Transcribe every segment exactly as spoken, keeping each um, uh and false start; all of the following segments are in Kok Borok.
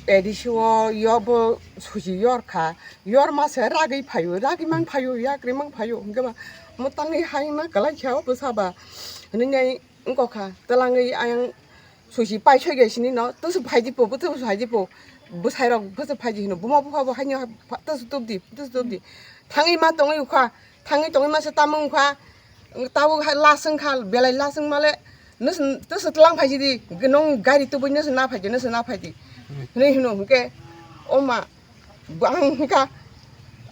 A D C o yobo suji yor kha, yor ma se ragwi phaio, ragwi mang phaio, yakri mang phaio, hwnkhe ba mo tangwi hai ma kwlai kha o bwsa ba. Hwnwi nai wngkha, twlangwi ayang suji pai soi gai sini no, tusu phaidi po, tusu phaidi po, bwsai rok tusu phaidi hino, buma bupha bo haino tusu tubdi, tusu tubdi. Thangwi ma tongwi ukha, thangwi tongwi ma se tamo wngkha, tabuk hai last wngkha, belai last wngmale, nus-, tusu tlang phaidi, nwng gari tubui nus na phaidi, nus na phaidi. Hwnwi hino hwnkhe, o ma, bo ang hwnkha,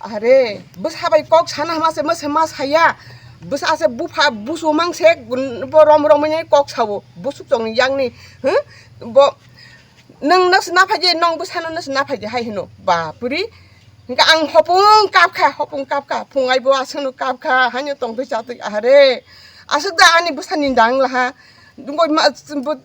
are, bwsa bai kok sana hama se, ma se ma saya, bwsa se bupha, busu mang se, bo rom rom ni kok sao, busuk chong yakni, hmm? Bo, nwng nus na phaidi, nwng bwsano nus na phaidi hai hino, bapuri, Hingke ang hopung kapkha, hopung kapkha, phung aibo aswkno kapkha, haino tongtwi chatwi ahare. Aswk da ani bwsani dang laha. Dungoi ma, bo,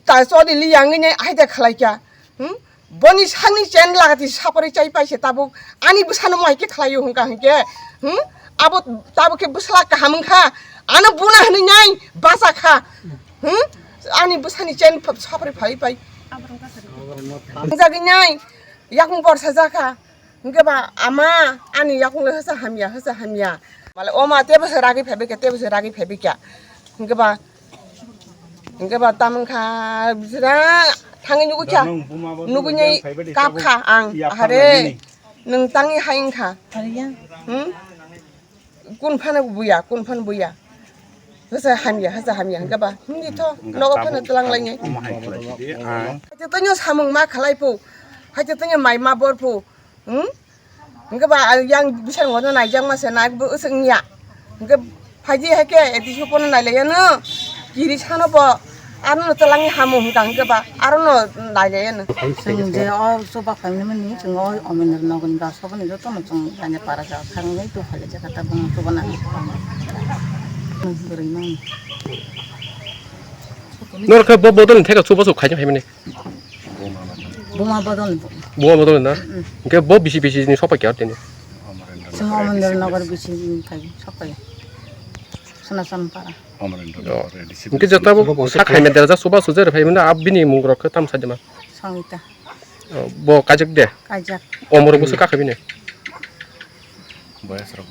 ta choli li yangwi nai aida khlaikha. Hmm? Boni sakni chen lagati sapari chai paise tabuk ani bwsano mai khe khlaio hwnka hwnkhe. Hmm? Abo tabuk khe bwsla kaham wngkha. Ano buna hwnwi nai bachakha. Hmm? Ani bwsani chen sapari phai pai. Jagwi nai. Yakung borsa jakha. Hingke ba ama ani yakung le hwsa hamya, hwsa hamya. Male o ma tebo se ragwi phaibai kha, tebo se ragwi phaibai kha. Hingke ba, hingke ba tamung kha, bisra thangwi nugwi kha. Nugwi nai kap kha ang, ahare nwng tangwi hai wng kha. Hmm? Kun phano buya, kun phano buya. Hwsa hamya, hwsa hamya, hingke ba, hindi tho, nogo phano twlang lai nai. Haite tonyo samung ma khalai phu, haite tonyo mai ma bor phu, hmm? Hingke ba, yang bising ngono naijak ma se, naik bo usuk nya. Hingke phaidi haike, eti supono nai lai yano, kiri sano bo, Ano no twlangwi hamu hwnkha hwnkhe ba, aro no nai le no. Chwng je o chuba khaimani mani, chwng o Omendra Nagar ni bwskango ni joto no chwng yani para ja thangwi tu phai le jaka ta bung chuba nang. Bwrwi mang. Nor khe bo bodol ni theka chuba chuba khaina phaimani. Buma bodol ni. Buma bodol na? Mm. Hwnkhe bo bisi bisi ni sopai kya tini. Chwng Omendra Nagar bisi ni phai sopai. Sona Sampara. Hwnkhe jotabo sak hai mendera jak chuba chuja rw phaimani, a bini mung rok khe tamo sai de ma? Sangita. O, bo kajak de? Kajak. Omor bwswk kakha bini? Bosor.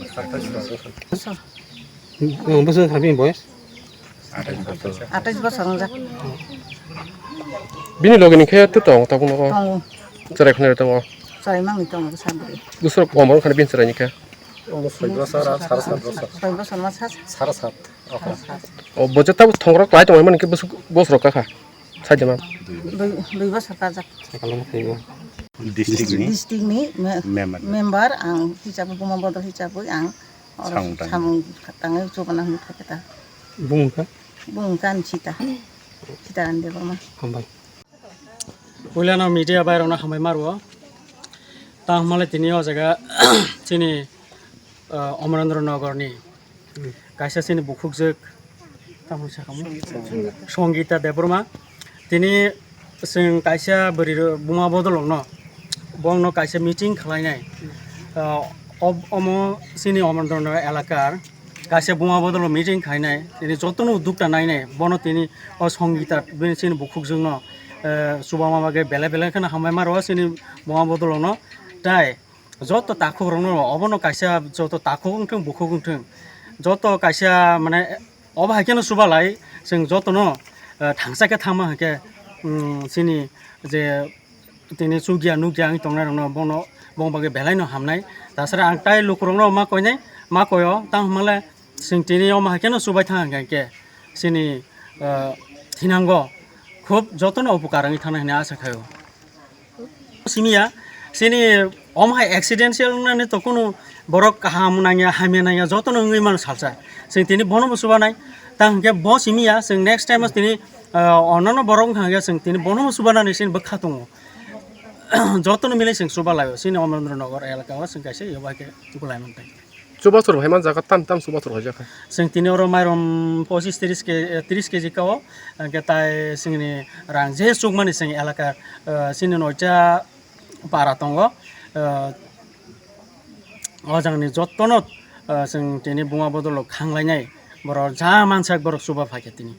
Bosor. Hmm, bosor kha bini boyos? Atais bosor wngjak. Bini loge ni khe twi tong tabuk nogo? Tongo. Chwrai khwnai tongo? Chwrai mangni tongo bwsa bwrwi. Bwswk omor wngkha bini chwrai ni khe? Omo soi bosor ar sara sat bosor. Soi bosor ma sat. Sara sat. O, bo je tabuk thongrok lai tongmani khe bosok, bosrok kakha. Saidima. Dui, dui bosor kajak. District ni? District ni me-, member. Member ang hisabe buma bodol hisabe ang oro samung tangwi. Samung tangwi chobana hwnwi phaikha ta. Bung kha? Bung kha ani sita. Sita Rani Debbarma. Hambai. Puilano media bai rokno hambai ma rwo. Tamo le tini o jaga chini, ah, Omorendra Nagar ni kaisa chini bukhukjwk, tamo sakamo? Songita Debbarma. Tini chwng kaisa bwrwi ro-, buma bodol rokno, bongno kaisa meeting khlainai. Ah, ob-, omo chini Omorendra Nagar elakar kaisa buma bodolo meeting khainai, tini jotono udukta nainai, bono tini o Songita bini chini bukhukjwkno, eh, chubama bagwi belai belai kheno hambai ma rwo chini buma bodolono. Tai joto takhukrokno obono kaisa joto takhuk wngthung bukhuk wngthung joto kaisa mane obo hai kheno chubalai chwng jotono, eh, thangsa khe thangma hai khe, mm, chini je tini chukya nukya wng tongnai rokno bono bong bagwi belai no hamnai. Tasara ang tai lukurokno ma koinai, ma koio, tang hwnmale chwng tini omo hai kheno chubai thang hwnkha khe chini, ah, thinango khub jotono upukar wngwi thangna hwnwi asa khaio. Simiya, chini omo hai accidental wngnani to kunu borok kaham nangya, hamya nangya, jotono wngwi mano salsa. Chwng tini bono bo chubanai, tang hwnkhe bo simiya, chwng next time o tini, ah, onnono borok wngkha hwnkhe chwng tini bono bo chubanani chini bwkha tongo. Jotono mile chwng chuba laio, chini Omorendra Nagar elaka o chwng kaisa ebo hai khe chuba lai mantai. Chuba chwrwng hai man jaga tam tam chuba chwrwng hai jakha. Chwng tini oro mairum pochis tris ke-, tris keji kao, hwnkhe tai chwngni rang je chukmani chwng elaka, eh, chini noita para tongo, eh, o jagani jotono, eh, chwng tini buma bodolo khanglainai borok ja mansak borok chuba phaikha tini.